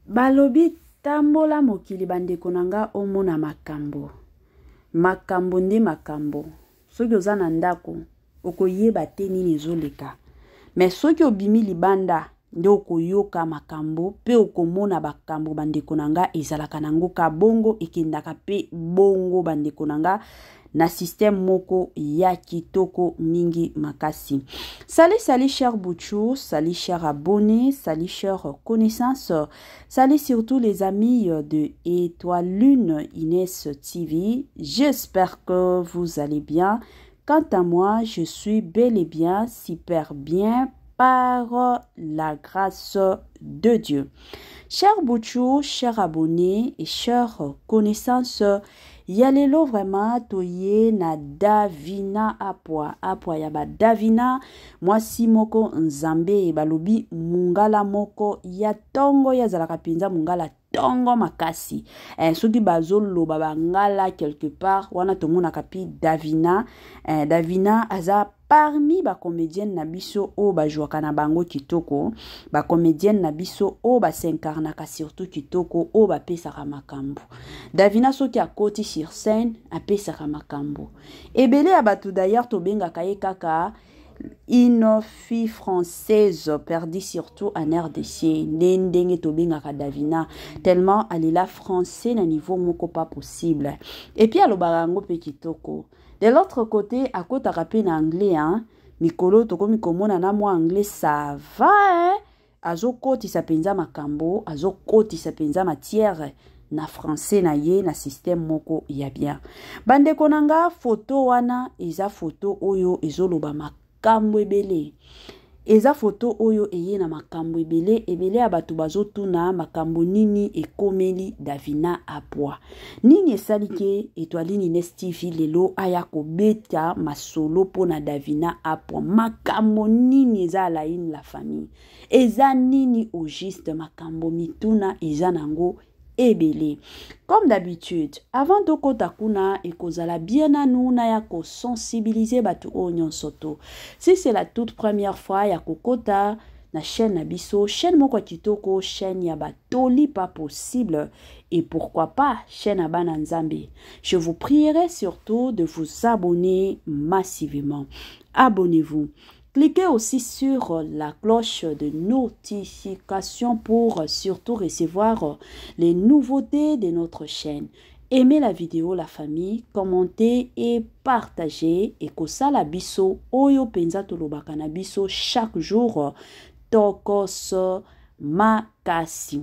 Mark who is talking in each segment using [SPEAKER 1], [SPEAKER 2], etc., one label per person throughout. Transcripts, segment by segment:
[SPEAKER 1] Balobi tambola mokili bandeko na nga omona makambo. Makambo nde makambo. Soki oza na ndako okoyeba te nini ezoleka. Mais soki obimi libanda nde okoyoka makambo pe okomona bakambo bandeko na nga ezalaka nango ka bongo ekendaka pe bongo bandeko na nga na système moko ya kitoko mingi makasi. Salut salut cher Bouchou, salut cher abonné, salut cher connaissance, salut surtout les amis de Étoile Lune Inès TV. J'espère que vous allez bien. Quant à moi, je suis bel et bien super bien par la grâce de Dieu. Cher Bouchou, cher abonné et chère connaissance, ya lelo vraiment toye na Davina Apwa, Apwa ya ba Davina, mwasi moko nzambe balobi mungala moko ya tongo ya zalaka penza mungala tongo makasi eh, soki bazoloba bangala quelque part wana tomonaka pi Davina eh, Davina aza parmi ba comedienne na biso oyo bajouaka na bango kitoko, ba comedienne na biso oyo ba s'incarnaka surtout kitoko, oyo bapesaka makambo. Davina soki akoti sur scène apesaka makambo ebele ya bato. D'ailleurs tobengaka ye kaka une fille française perdue surtout en RDC, nde ndenge tobengaka Davina tellement alela français na niveau moko pas possible, et puis alobaka yango mpe kitoko. De l'autre côté akotaka mpe na anglais, hein? Mikolo tokomi komona na mwa anglais, ça va, hein? Azokotisa mpenza makambo, azokotisa mpenza matière na français na ye na système moko ya bien. Bandeko na nga, foto wana eza foto oyo ezoloba makambo ebele, eza foto oyo eye na makambo ebele ebele ya bato bazotuna makambo nini ekomeli Davina Apwa, nini esali ke Etoile Ines TV lelo aya kobeta masolo mpona Davina Apwa, makambo nini eza alaine la famille, eza nini au juste, makambo mituna eza nango ebele. Comme d'habitude, avant tokota kuna, ekozala bien nanu na ya kosensibiliser bato oyo nyonso to si c'est la toute première fois ya kokota na chaîne na biso, chaîne moko ya kitoko, chaîne ya batoli pas possible et pourquoi pas chaîne ya bana nzambe, je vous prierai surtout de vous abonner massivement. Abonnez-vous. Cliquez aussi sur la cloche de notification pour surtout recevoir les nouveautés de notre chaîne. Aimez la vidéo, la famille, commentez et partagez. Et kosala biso oyo penza tolobaka na biso chaque jour tokos makasi.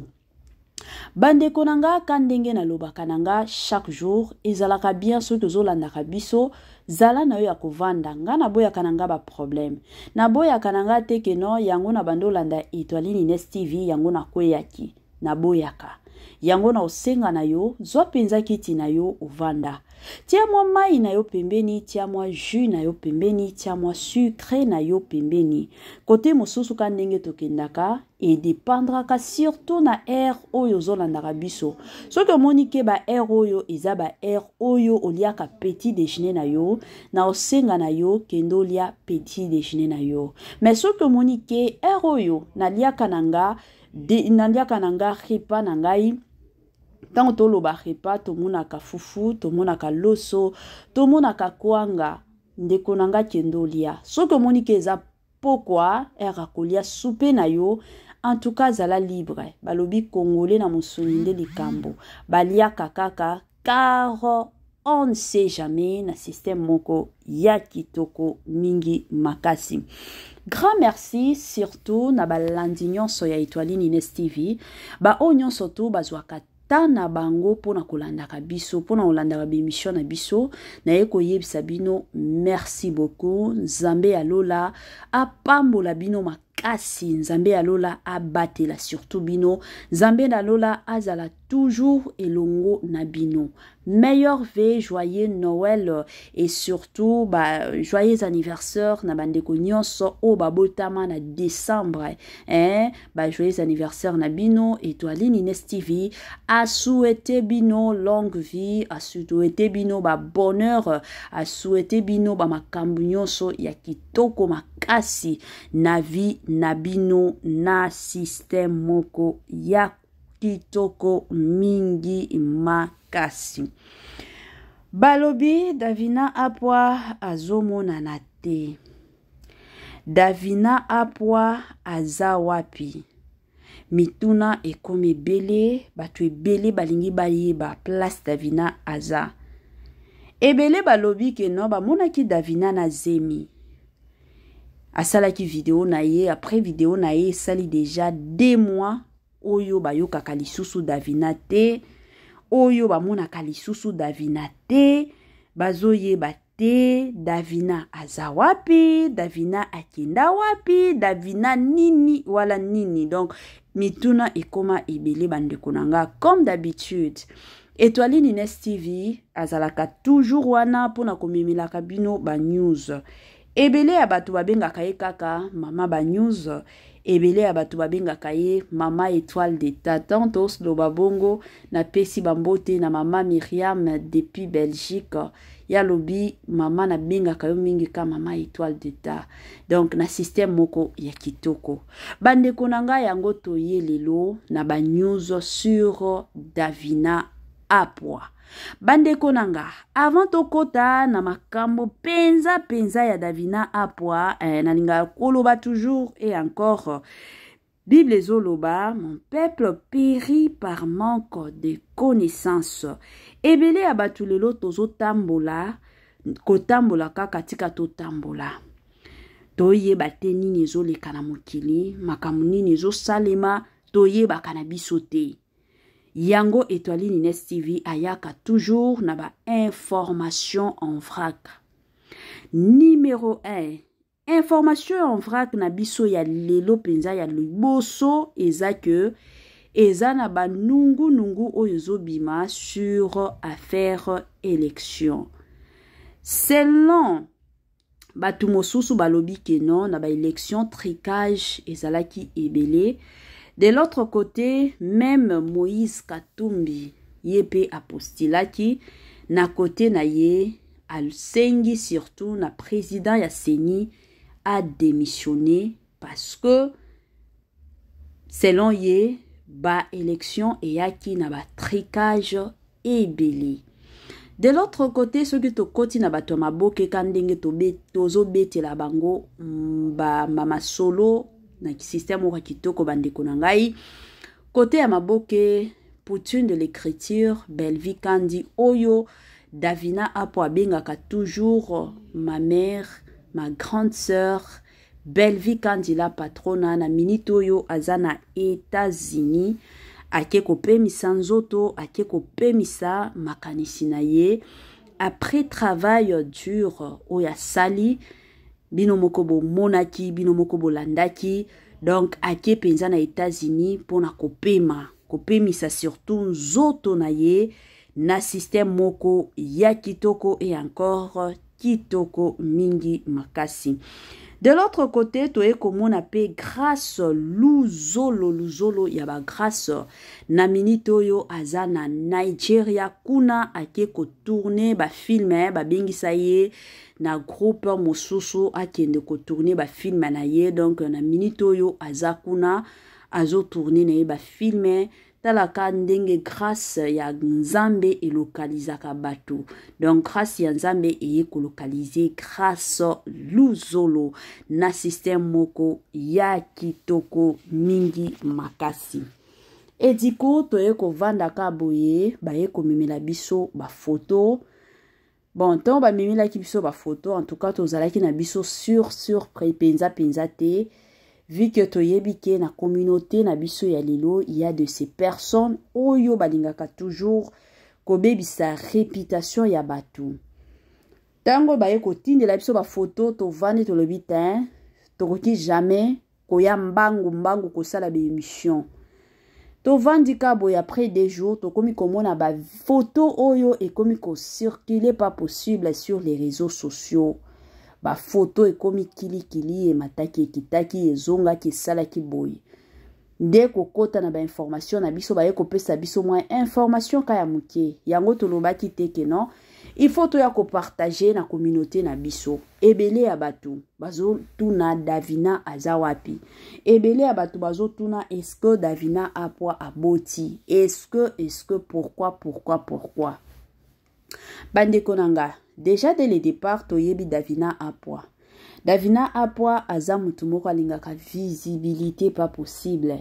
[SPEAKER 1] Bandeko na nga, ka ndenge nalobaka na nga chaque jour, ezalaka bien soki ozolandaka biso, zala na yo ya kovanda. Nga naboyaka na nga baproblème, naboyaka na nga te ke no yango na bando olanda Etoile Ines TV yango nakweyaki, naboyaka yango. Na osenga na yo, zwa mpenza kiti na yo ovanda, tia mwa mai na yo pembeni, tia mwa jus na yo pembeni, tia mwa sucre na yo pembeni. Kote mosusu ka ndenge tokendaka edependraka surtout na heure oyo ozolandaka biso. Soki omoni ke ba heure oyo eza ba heure oyo oliaka petit déjeuner na yo, na osenga na yo kende olia petit déjeuner na yo. Mais soki omoni ke heure oyo naliaka na nga naliaka na nga repas na ngai, ntango toloba repas tomonaka fufu, tomonaka loso, tomonaka kwanga, ndeko na nga kende olia. Soki omoni ke eza pokwa heure akolia soupe na yo, en tout cas zala libre. Balobi congolais na mosuni nde likambo, baliaka kaka car on ne sait jamais na système moko ya kitoko mingi makasi. Grand merci surtout na balandi nyonso ya Etoile Ines TV, baoyo nyonso to bazwaka ta na bango mpona kolandaka biso, mpona kolandaka baémission na biso. Naye koyebisa bino merci beaucoup. Nzambe ya lola apambola bino makasi, Nzambe ya lola abatela surtout bino, Nzambe ya lola azala toujours elongo na bino. Meilleur vœu, joyeux Noël et surtout bah, joyeux anniversaire na bandeko nyonso oyo babotama na décembre, hein? Bah, joyeux anniversaire na bino. Etoile Ines TV a souhaité bino longue vie, a souhaité bino ba bonheur, a souhaité bino ba makambo nyonso ya kitoko makasi na vie na bino na système moko ya kitoko mingi makasi. Balobi Davina Apwa azomonana te. Davina Apwa aza wapi? Mituna ekomi ebele, bato ebele balingi bayeba place Davina aza. Ebele balobi ke no bamonaki Davina na zemi. Asalaki video na ye, après video na ye esali deja 2 mois oyo bayokaka lisusu Davina te, oyo bamonaka lisusu Davina te, bazoyeba te Davina aza wapi, Davina akenda wapi, Davina nini wala nini. Donc mituna ekoma ebele bandeko na nga, comme d'habitude Etoile Ines TV azalaka toujours wana mpona komemelaka bino ba news. Ebele ya bato babengaka ye kaka mama ba news, ebele ya bato babengaka ye mama étoile de tatan. Tosloba bongo, napesi bambote na mama Myriam depuis Belgique. Ya lobi mama nabengaka yo mingi ka mama étoile de ta. Donc na système moko ya kitoko. Bandeko na ngai, yango toye lelo na ba news sur Davina Apwa. Bandeko na nga, avant tokota na makambo penza penza ya Davina Apwa, nalingaka koloba toujours et encore, Bible ezoloba, mon peuple périt par manque de connaissance. Ebele ya bato lelo tozotambola, kotambola kaka tika totambola. Toyeba te nini ezoleka na mokili, makambo nini ezosalema, toyebaka na biso te. Yango Etoile Ines TV ayaka toujours na ba information en vrac. Numéro 1, information en vrac na biso ya lelo penza ya liboso eza que eza na ba nungu-nungu oyo ezobima sur affaire élection. Selon bato mosusu balobi ke non, na ba élection tricage ezalaki ebele. De l'autre côté, même Moïse Katumbi ye pe apostilaki na côté na ye, asengi surtout na président ya CENI a démissionné parce que selon ye ba élection eyaki na ba tricage ebele. De l'autre côté, soki tokoti na bato ya maboke ka ndenge tozobetela bango ba masolo na système moko ya kitoko, bandeko na ngai. Côté ya maboke, Poutine de l'écriture, Belvi Kandi, oyo Davina Apo abengaka toujours ma mère, ma grande sœur, Belvi Kandi la patrona, na minute oyo aza na États-Unis, ake kopemisa nzoto, ake kopemisa makanisi na ye après travail dur oyo asali. Bino moko bomonaki, bino moko bolandaki. Donc ake penza na États-Unis mpona kopema, kopemisa surtout nzoto na ye na système moko ya kitoko et encore kitoko mingi makasi. De l'autre côté, toye komona pe Grâce Luzolo, Luzolo ya ba Grâce na minute oyo aza na Nigeria, kuna ake kotourner ba film, ba bengisa ye na groupe mosusu akende kotourner ba film na ye. Donc na minute oyo aza kuna azo tourner na ye ba film. Talaka ndenge grâce ya Nzambe elokalizaka bato. Donc grâce ya Nzambe eye kolokalize Grâce Luzolo na système moko ya kitoko mingi makasi. Ediko toye kovanda ka boye, baye komemela biso ba photo. Bon, ntango bamemelaki biso ba photo, en tout cas tozalaki na biso surpris penza penza te, vu que toyebi ke na communauté na biso ya lelo, il y a de ces personnes oyo balingaka toujours kobebisa réputation ya bato. Ntango baye kotindela biso ba photo, tovandi tolobi te, tokoki jamais koya mbangu mbangu kosala ba émission. Tovandi ka boye, après 2 jours tokomi komona ba photo oyo ekomi kocirculer pas possible sur les réseaux sociaux. Ba photo ekomi kilikili, emataki, ekitaki, ezongaki, esalaki boye. Nde kokota na ba information na biso, baye kopesa biso mwa information ka ya moke. Yango tolobaki te ke non, Il faut toya kopartage na communauté na biso. Ebele ya bato bazotuna Davina aza wapi. Ebele ya bato bazotuna est-ce que Davina Apwa aboti, est-ce que pourquoi, pourquoi, pourquoi. Bandeko na nga, déjà dès le départ toyebi Davina Apwa. Davina Apwa aza mutu moko alingaka visibilité pas possible.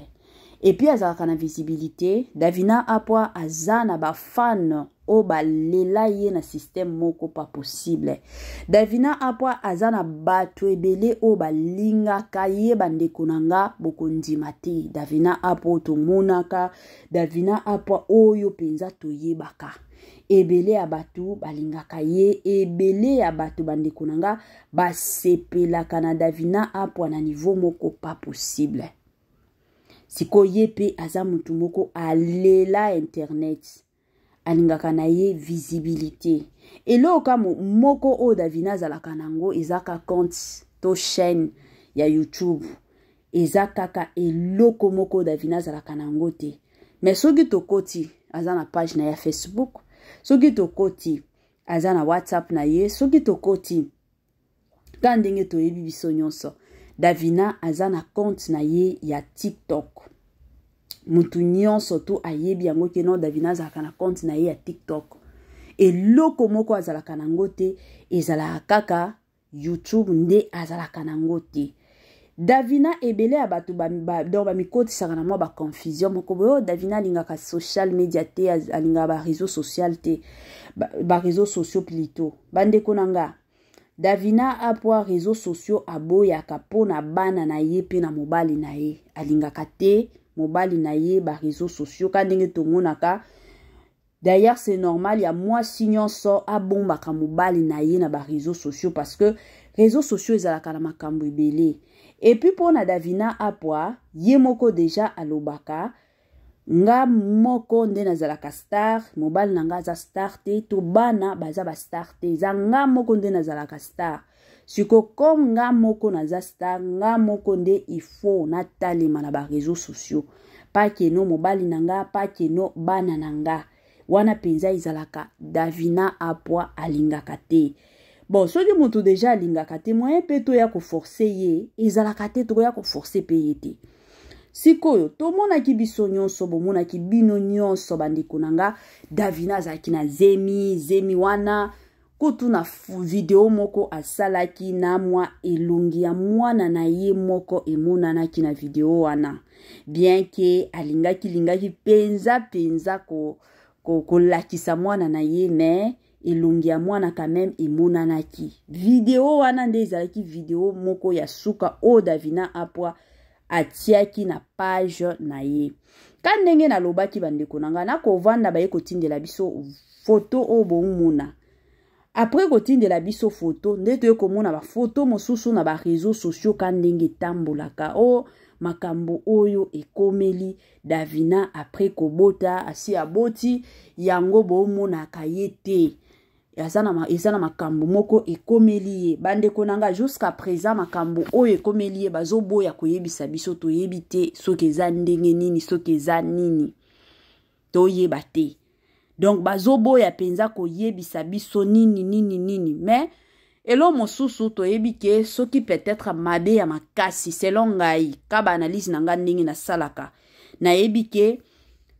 [SPEAKER 1] Et puis azalaka na visibilité. Davina Apwa aza na ba fan oyo balela ye na système moko pas possible. Davina Apwa aza na bato ebele oyo balingaka ye. Bandeko na nga, bokondima te, Davina Apwa oyo tomonaka, Davina Apwa oyo mpenza toyebaka, ebele ya bato balingaka ye. Ebele ya bato, bandeko na nga, basepelaka na Davina Apwa na niveau moko pas possible. Sikoyo ye mpe aza motu moko alela internet, alingaka na ye visibilité. Eloko ka moko oyo Davina azalaka nango eza ka compte to chaîne ya YouTube. Eza kaka eloko moko oyo Davina azalaka nango te. Mais soki tokoti, aza na page na ya Facebook. Soki tokoti, aza na WhatsApp na ye. Soki tokoti ka ndenge toyebi biso nyonso, Davina aza na compte na ye ya TikTok. Mutu nyonso to ayebi yango ke non, Davina azalaka na compte na ye ya TikTok. Eloko moko azalaka nango te, ezalaka kaka YouTube nde azalaka nango te. Davina, ebele ya bato donc bamikotisaka na mwa baconfusion moko boye: oyo Davina alingaka social media te, alingaka baréseau social te, baréseau sociaux plutôt. Bandeko na nga, Davina Apwa, réseaux sociaux aboyaka mpo na bana na ye mpe na mobali na ye. Alingaka te mobali na ye baréseaux sociaux ka ndenge tomonaka. D'ailleurs, c'est normal ya mwasi nyonso abombaka mobali na ye na baréseaux sociaux, parce que réseaux sociaux ezalaka na makambo ebele. Et puis mpo na Davina Apwa ye moko déjà alobaka: nga moko nde nazalaka star, mobali na nga aza star te, to bana baza bastar te, eza nga moko nde nazalaka star. Siko comme nga moko naza star, nga moko nde il faut natalema na baréseaux sociaux, pas que non mobali na nga, pas que non bana na nga. Wana mpenza ezalaka Davina Apwa alingaka te. Bon, soki moto déjà alingaka te, moyen mpe toya koforcer ye ezalaka te, tokoya koforcer mpe ye te. Sikoyo tomonaki biso nyonso, bomonaki bino nyonso, bandeko na nga, Davina azalaki na zemi. Zemi wana kutu na video moko asalaki na mwa elongi ya mwana na ye moko emonanaki na video wana, bien que alingaki lingaki mpenza mpenza kolakisa ko mwana na ye, mais elongi ya mwana quand même emonanaki. Video wana nde ezalaki video moko ya suka oyo Davina Apwa atiaki na page na ye. Ka ndenge nalobaki, bandeko na ngai, nakovanda baye kotindela biso foto oyo bomona. Après kotindela biso foto, nde toye komona bafoto mosusu na baréseaux sociaux ka ndenge etambolaka o makambo oyo ekomeli Davina après kobota. Asi aboti yango, bomonaka ye te, eza na makambo moko ekomeli ye. Bandeko na nga, jusqu'à présent makambo oyo ekomeli ye bazoboya koyebisa biso. Toyebi te soki eza ndenge nini, soki eza nini, toyeba te. Donc bazoboya mpenza koyebisa biso nini nini nini. Mais elo mosusu toyebi ke soki peut-être mabe ya makasi, selon ngai ka baanalyse na ngai ndenge nasalaka, nayebi ke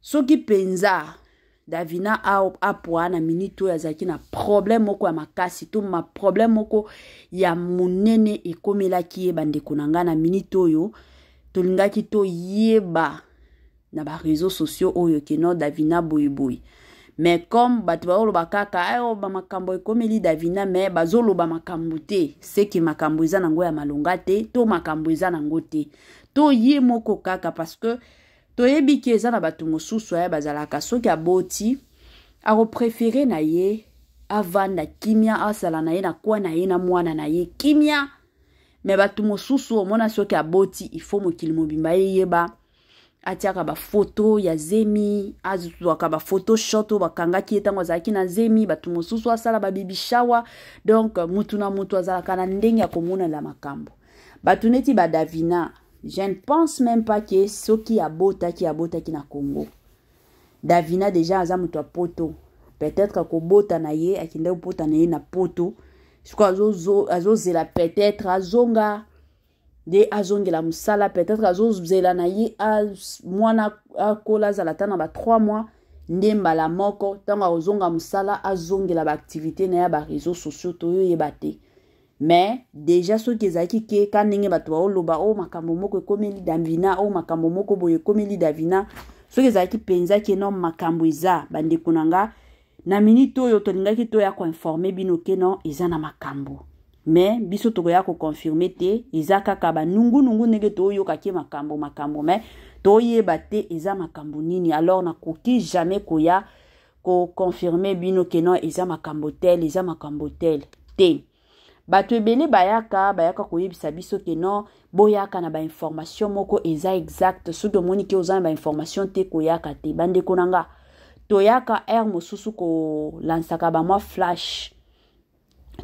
[SPEAKER 1] soki mpenza Davina Apwa na minute oyo azalaki na problème moko ya makasi to ma problème moko ya monene ekomelaki ye, bandeko na ngai, na minute oyo tolingaki toyeba na baréseaux sociaux oyo ke non, Davina boyeboye. Mais comme bato bazoloba kaka ayo bamakambo ekomeli Davina, mais bazoloba makambo te, seke makambo eza nango ya malonga te, to makambo eza nango te, to ye moko kaka, parce que toyebi ke eza na bato mosusu aya bazalaka, soki aboti, akopréférer na ye avanda kimia, asala na ye na kwa na ye na mwana na ye kimia. Mais bato mosusu omona soki aboti, il faut mokili mobimba eyeba, atiaka bafoto ya zemi, azwaka bafoto shot oyo bakangaki ye ntango azalaki na zemi. Bato mosusu asala bababy shower. Donc mutu na mutu azalaka na ndenge ya komonela makambo. Bato neti badavina, je ne pense même pas ke soki abotaki, abotaki na Congo. Davina déjà aza moto ya Poto. Peut-être kobota na ye, akendaki kobota na ye na poto. Sikoyo azozela peut-être azonga nde azongela mosala, peut-être azozela na ye mwana akola, azala ata na ba 3 mois, nde mbala moko ntango akozonga mosala azongela baactivité na ye ya baréseaux sociaux. Toyoyeba te. Mais déjà soki ezalaki ke ka ndenge bato baoloba o makambo moko ekomeli Davina, o makambo moko boye ekomeli Davina, soki ezalaki mpenza ke non, makambo eza, bandeko na nga, na minute oyo tolingaki toya koinformer bino ke non, eza na makambo. Mais biso tokoya koconfirmer te, eza kaka banungunungu ndenge toyokaki makambo makambo, mais toyeba te eza makambo nini. Alors nakoki jamais koya koconfirmer bino ke non, eza makambo tel, eza makambo tel te. Bato ebele bayaka koyebisa biso ke non, boyaka na bainformation moko eza exact. Soki omoni ke oza na bainformation te, koyaka te. Bandeko na nga, toyaka heure mosusu kolansaka bamwa flash,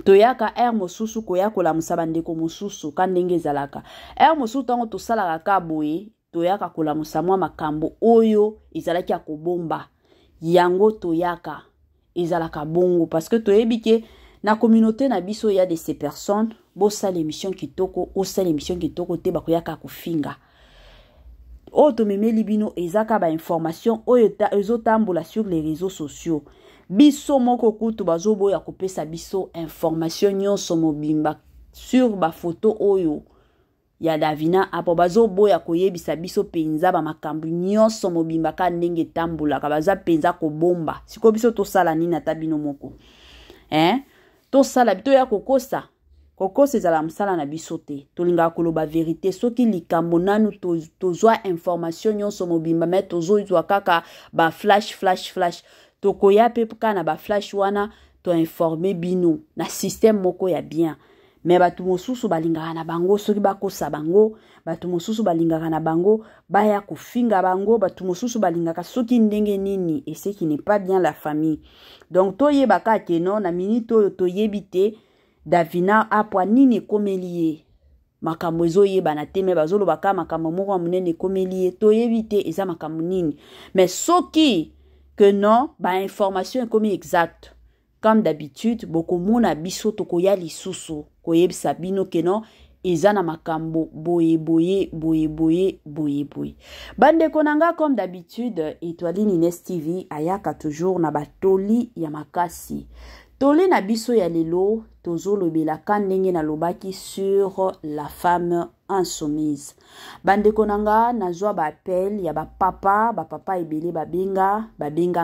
[SPEAKER 1] toyaka heure mosusu koya kolamusa bandeko mosusu ka ndenge ezalaka. Heure mosusu ntango tosalaka ka boye, toyaka kolamusa mwa makambo oyo ezalaki ya kobomba yango. Toyaka, ezalaka bongo parce que toyebi ke na communauté na biso ya de ces personnes, bosala émission kitoko, osala émission kitoko te, bakoyaka kofinga. Oyo tomemeli bino eza ka bainformation oyo ezotambola sur les réseaux sociaux. Biso moko kutu bazoboya kopesa biso information nyonso mobimba sur bafoto oyo ya Davina apo. Bazoboya koyebisa biso mpenza bamakambo nyonso mobimba ka ndenge etambolaka, baza mpenza kobomba. Sikoyo biso tosala nini? Ata bino moko, eh? Tosala, toya kokosa? Kokosa ezala mosala na biso te. Tolingaka koloba vérité. Soki likambo nanu tozwa information nyonso mobimba, mais tozozwa kaka baflash, flash, flash, tokoya mpe kaka na baflash wana, toinformer bino na système moko ya bien. Mais bato mosusu balingaka na bango soki bakosa bango, bato mosusu balingaka na bango baya kofinga bango, bato mosusu balingaka soki ndenge nini, et ce qui n'est pas bien, la famille. Donc toyeba kaka ke non, na minute oyo toyebi te Davina apwa nini ekomeli ye. Makambo ezoyebana te, mais bazoloba kaka makambo moko ya monene ekomeli ye. Toyebi te eza makambo nini. Mais soki ke non, bainformation ekomi exacte, comme d'habitude bokomona biso tokoya lisusu koyebisa bino ke non, eza na makambo boye boye boye boye boye boye. Bandeko na nga, comme d'habitude, Etoiline Ines TV ayaka toujours na batoli ya makasi. Toli na biso ya lelo, tozolobelaka ndenge nalobaki sur la femme insoumise. Bandeko na nga, nazwa baappel ya bapapa, bapapa ebele babenga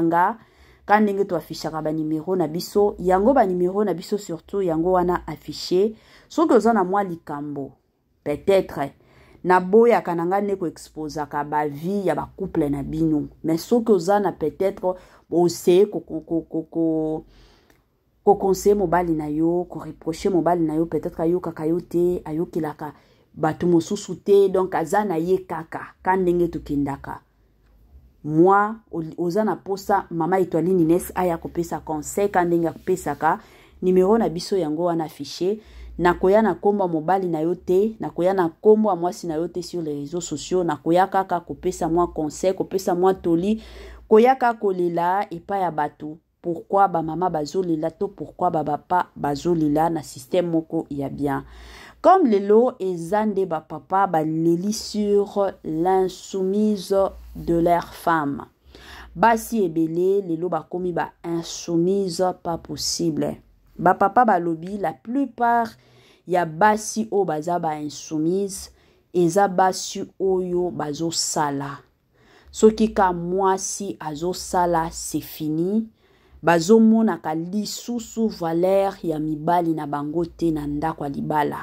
[SPEAKER 1] nga ka ndenge toaffichaka banimero na biso yango, banimero na biso surtout yango wana affiché. Soki oza na mwa likambo, peut-être naboyaka na ngai nde koexposaka bavie ya bacouple na bino, mais soki oza na peut-être oseye koconseiller mobali na yo, koreprocher mobali na yo, peut-être ayokaka yo te, ayokelaka bato mosusu te, donc aza na ye kaka ka ndenge tokendaka mwa, oza na posa mama Etoiline Ines aya kopesa conseil ka ndenge apesaka, nimero na biso yango wana affiché. Nakoya na nkombo ya mobali na yo te, nakoya na nkombo ya mwasi na yo te sur les réseaux sociaux. Nakoya kaka kopesa mwa conseil, kopesa mwa toli, koya kaka kolela epai ya bato pourquoi bamama bazolela to pourquoi bapapa bazolela na système moko ya bien. Comme lelo eza nde bapapa baleli sur l'insoumise de leur femme. Basi ebele lelo bakomi ba insoumise pas possible. Bapapa balobi la plupart ya basi oyo baza ba insoumise eza basi oyo bazosala. Soki ka mwasi azosala, c'est fini, bazomonaka lisusu valeur ya mibali na bango te na ndako ya libala.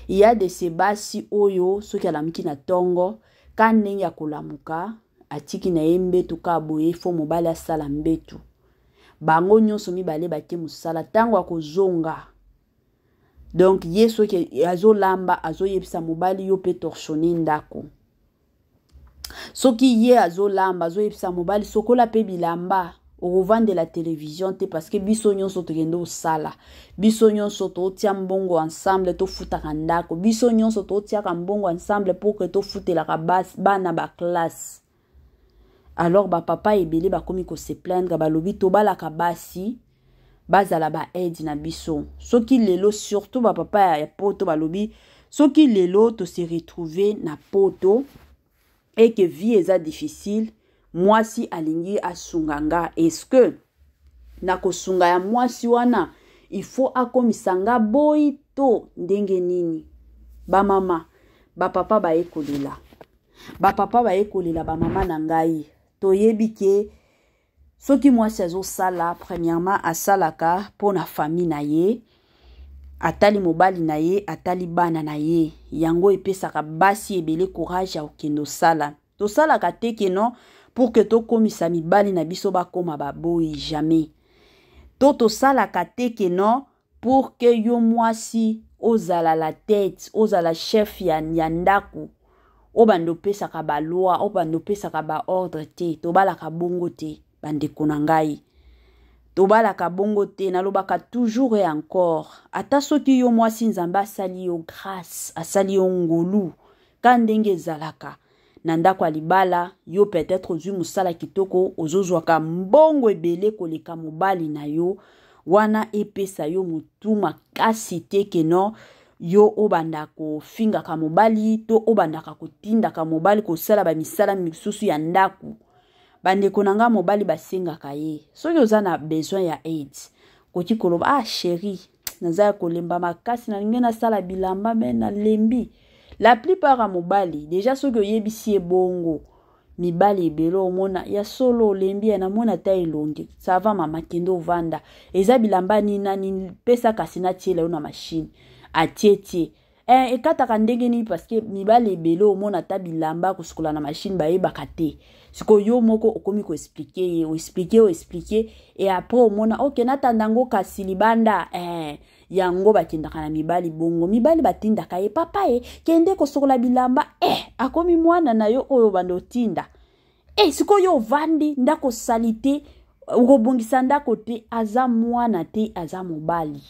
[SPEAKER 1] Ya de se basi oyo soki alamuki na ntongo ka ndenge ya kolamuka, atiki na ye mbetu ka boye, fo mobali asala mbetu. Bango nyonso mibale bake mosala, ntango akozonga, donc ye soki azolamba, azoyebisa mobali: "Yo mpe torchonner ndako." Soki ye azolamba, azoyebisa mobali: "Sokola mpe bilamba, okovandela télévision te, parce que biso nyonso tokende kosala, biso nyonso totia mbongo ensemble, tofutaka ndako, biso nyonso totiaka mbongo ensemble pour que tofutelaka bana baclasse." Alors bapapa ebele bakomi kose plaindre, balobi tobalaka basi bazala ba aide na biso. Soki lelo, surtout bapapa ya poto, balobi soki lelo tose retrouver na poto et que vie eza difficile, mwasi alingi asunga nga, est-ce que na kosunga ya mwasi wana il faut akomisa nga boyi to ndenge nini? Bamama, bapapa baye kolela, bapapa baye kolela. Bamama na ngai, toyebi ke soki mwasi azosala, premièrement asalaka mpo na famille na ye, atali mobali na ye, atali bana na ye. Yango epesaka basi ebele courage ya kokende osala. Tosalaka te ke non, pour que tokomisa mibali na biso bakóma baboyi, jamais. To tosalaka te ke non, pour que yo mwasi ozala la tête, ozala chef ya ndako, obanda opesaka baloi, obanda opesaka baordre te. Tobalaka bongo te, bandeko na ngai, tobalaka bongo te. Nalobaka toujours et encore, ata soki yo mwasi Nzambe asali yo grâce, asali yo ngolu, ka ndenge ezalaka na ndako ya libala, yo peut-être ozwi mosala kitoko, ozozwaka mbongo ebele koleka mobali na yo, wana epesa yo motu makasi te ke non, yo obanda kofingaka mobali to obandaka kotindaka mobali kosala bamisala misusu ya ndako. Bandeko na nga, mobali basengaka ye. Soki oza na besoin ya aide, koki koloba: "Ah chéri, naza ya kolemba makasi, nalingi nasala bilamba me nalembi." La plupart ya mobali déjà, soki oyebisi ye bongo, mibali ebele omona ya solo olembi ya namoni ata elongi: "Ça va mama, kende ovanda. Eza bilamba nini na nini? Pesa kasi natiela yo na machine." Atie tie, ekataka ndenge nini? Parce que mibali ebele omona ata bilamba kosukola na machine bayebaka te. Sikoyo yo moko okomi koexpliquer ye, oexpliquer, oexpliquer, et après omona: "Ok, natanda yango kasi libanda." Yango bakendaka na mibali bongo. Mibali batindaka ye: "Papa ye, kende kosokola bilamba." Akomi mwana na yo oyo banda otinda. Sikoyo ovandi ndako sali te, okobongisa ndako te. Aza mwana te, aza mobali,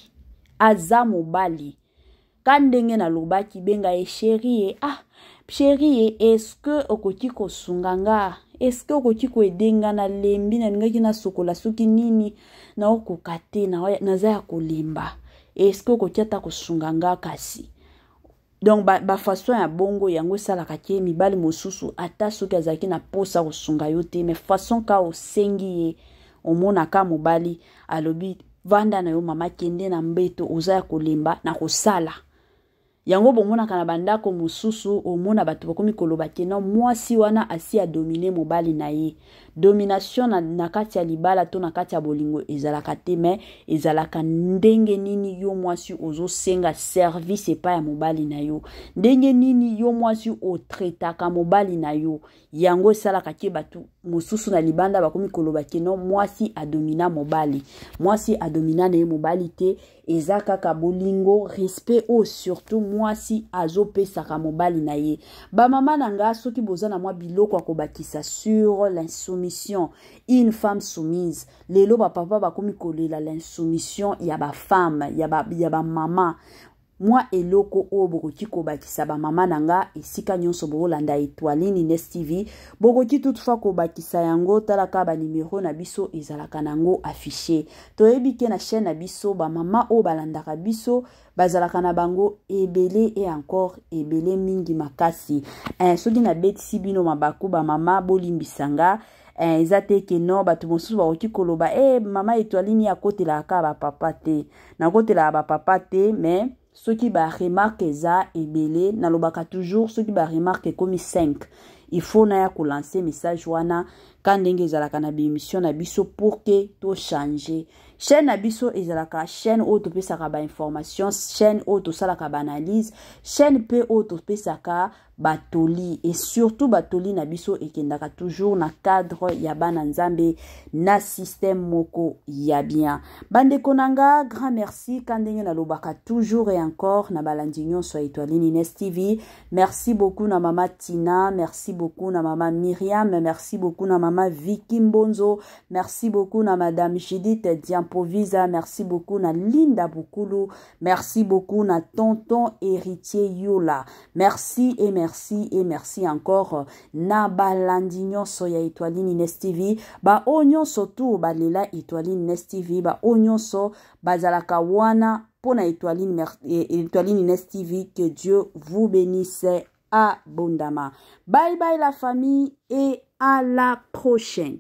[SPEAKER 1] aza mobali. Ka ndenge nalobaki, benga ye chéri ye: "Ah chéri ye, est-ce okoki kosunga nga? Est-ce okoki koaider nga? Nalembi, nalingaki nasokola soki nini, naokoka te, naza ya kolemba. Est-ce okoki ata kosunga nga kasi?" Donc bafaçon ba ya bongo, yango esalaka ke mibali mosusu, ata soki azalaki na posa kosunga yo te, mais façon ka osengi ye, omonaka mobali alobi: "Vanda na yo mama, kende na mbeto, oza ya kolemba na kosala." Yango bomonaka na bandako mosusu, omona bato bakomi koloba ke no, mwasi wana asi adominer mobali na ye. Domination na kati ya libala to na kati ya bolingo ezalaka te, me ezalaka ndenge nini yo mwasi ozosenga service epai ya mobali na yo, ndenge nini yo mwasi otraitaka mobali na yo. Yango esalaka ke bato mosusu na libanda bakomi koloba ke no, mwasi adomina mobali. Mwasi adomina na ye mobali te, eza kaka bolingo, respect oyo surtout mwasi azopesaka mobali na ye. Bamama na nga, soki boza na mwa biloko ya kobakisa sur l'insoumission, une femme soumise. Lelo bapapa bakomi kolela l'insoumission ya bafemme, ya bamama. Ba mwa eloko oyo bokoki kobakisa, bamama na nga, esika nyonso bokolanda Etoiline Ines TV, bokoki toutefois kobakisa yango. Talaka banimero na biso, ezalaka nango affiché. Toyebi ke na chaîne na biso, bamama oyo balandaka biso bazalaka na bango ebele et encore ebele mingi makasi. Soki nabetisi bino mabaku, bamama, bolimbisa nga. Eza te ke non, bato mosusu bakoki koloba: "Mama Etoilini akotelaka kaka bapapa." Te, nakotelaka bapapa te, mais soki baremarque eza ebele, nalobaka toujours, soki baremarque ekomi 5, il faut naya kolancer message wana, ka ndenge ezalaka na baémission na biso, pour ke tochange. Chaîne na biso ezalaka chaîne oyo topesaka bainformation, chaîne oyo tosalaka baanalyse, chaîne mpe oyo topesaka batoli, et surtout batoli na biso ekendaka toujours na cadre ya bana Nzambe, na système moko ya bien. Bandeko na nga, grand merci, ka ndenge nalobaka toujours et encore, na balandi nyonso ya Etoiline Ines TV. Merci beaucoup na mama Tina, merci beaucoup na mama Myriam, merci beaucoup na mama Vicky Mbonzo, merci beaucoup na madame Judith Diampo. l'improvise, merci beaucoup na Linda Bukulu, merci beaucoup na tonton Héritier Yola. Merci et merci et merci encore na balandi nyonso ya Etoiline Ines TV, ba oyo nyonso tout balela Etoiline Ines TV, ba oyo nyonso bazalaka wana mpo na Etoiline, Etoiline Ines TV, que Dieu vous bénisse abondamment. Bye bye la famille et à la prochaine.